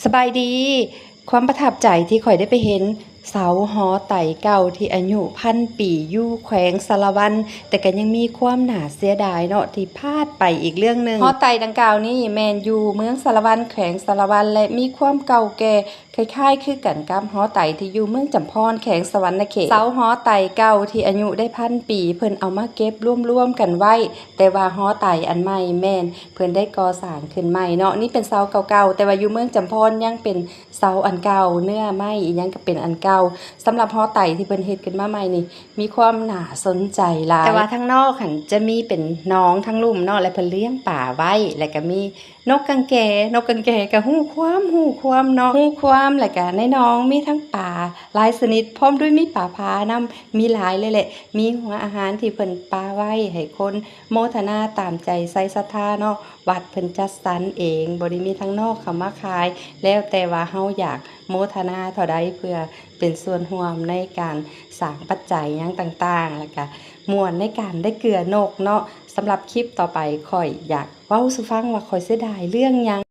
ສະບາຍດີ. ຄວາມປະທັບໃຈທີ່ຂ້ອຍໄດ້ໄປເຫັນເສົາຫໍໄຕເກົ່າທີ່ອາຍຸພັນປີ ຢູ່ແຂວງສາລະວັນ ແຕ່ກໍຍັງມີຄວາມໜ້າເສຍດາຍເນາະ ທີ່ພາດໄປອີກເລື່ອງໜຶ່ງ. ຫໍໄຕດັ່ງກ່າວນີ້ແມ່ນຢູ່ເມືອງສາລະວັນ ແຂວງສາລະວັນ ແລະ ມີຄວາມເກົ່າແກ່ ຄ້າຍໆຄືກັນກັບຫໍໄຕທີ່ຢູ່ເມືອງຈຳພອນ ແຂວງສະຫວັນນະເຂດ. ເສົາຫໍໄຕເກົ່າທີ່ອາຍຸໄດ້ພັນປີ ເພິ່ນເອົາມາເກັບລວມໆກັນໄວ້, ແຕ່ວ່າຫໍໄຕອັນໃໝ່ແມ່ນເພິ່ນໄດ້ກໍ່ສ້າງຂຶ້ນໃໝ່ເນາະ. ນີ້ເປັນເສົາເກົ່າໆ ແຕ່ວ່າຢູ່ເມືອງຈຳພອນຍັງເປັນເສົາອັນເກົ່າ, ເນື້ອໄມ້ອີ່ຫຍັງກໍເປັນອັນເກົ່າ. ສຳລັບຫໍໄຕທີ່ເພິ່ນເຮັດຂຶ້ນມາໃໝ່ນີ້ ມີຄວາມໜ້າສົນໃຈຫຼາຍ. ແຕ່ວ່າທາງນອກຫັ້ນຈະມີເປັນໜອງທາງລຸ່ມເນາະ ແລະ ເພິ່ນລ້ຽງປາໄວ້ ແລະ ກໍມີ ນົກກັງແກ, ນົກກັງແກກໍຮູ້ຄວາມ, ຮູ້ຄວາມເນາະ, ຮູ້ຄວາມ. ແລ້ວກໍໃນໜອງມີທັງປາຫຼາຍຊະນິດ ພ້ອມດ້ວຍມີປາພານຳ, ມີຫຼາຍເລີຍແຫຼະ. ມີຫົວອາຫານທີ່ເພິ່ນປະໄວ້ໃຫ້ຄົນໂມທະນາຕາມໃຈໃສ່ສັດທາເນາະ, ວັດເພິ່ນຈັດສັນເອງ, ບໍ່ໄດ້ມີທາງນອກເຂົ້າມາຂາຍ. ແລ້ວແຕ່ວ່າເຮົາຢາກໂມທະນາເທົ່າໃດ ເພື່ອເປັນສ່ວນຮ່ວມໃນການສ້າງປັດໄຈຫຍັງຕ່າງໆ, ແລ້ວກະມ່ວນໃນການໄດ້ເກືອນົກເນາະ. ສຳລັບຄລິບຕໍ່ໄປ ຂ້ອຍຢາກເວົ້າສູ່ຟັງວ່າຂ້ອຍເສຍດາຍເລື່ອງຫຍັງ.